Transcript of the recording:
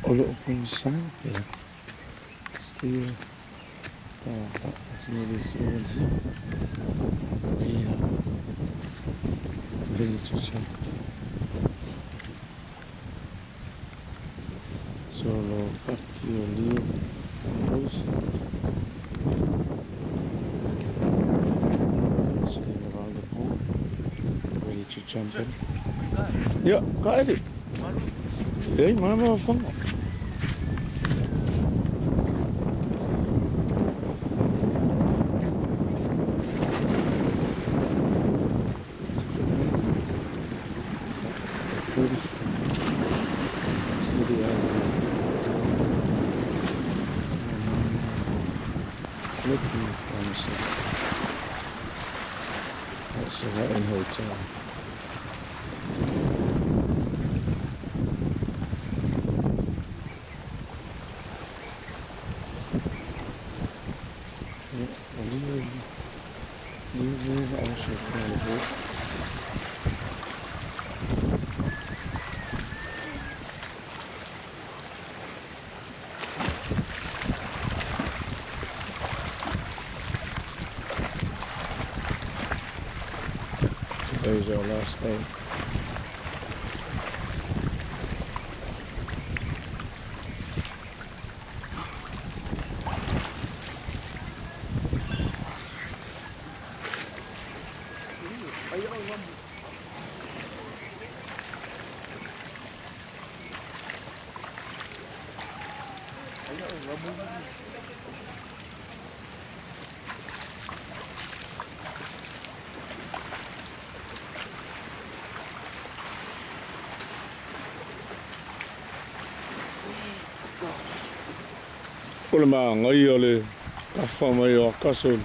O lo o pogisa pea. Still, but it's nearly 7 here. We are ready to jump. Sur le parc Lio Rose. Sitting around the pond, ready to jump in. Ya, kak Eddie. Eh, mana fang? Beautiful city area. Looking promising. That's the Latin Hotel. Ja, og lige ved afslutningen af bro. Today's our last day. O le magaia o le tafa mai o Akaso.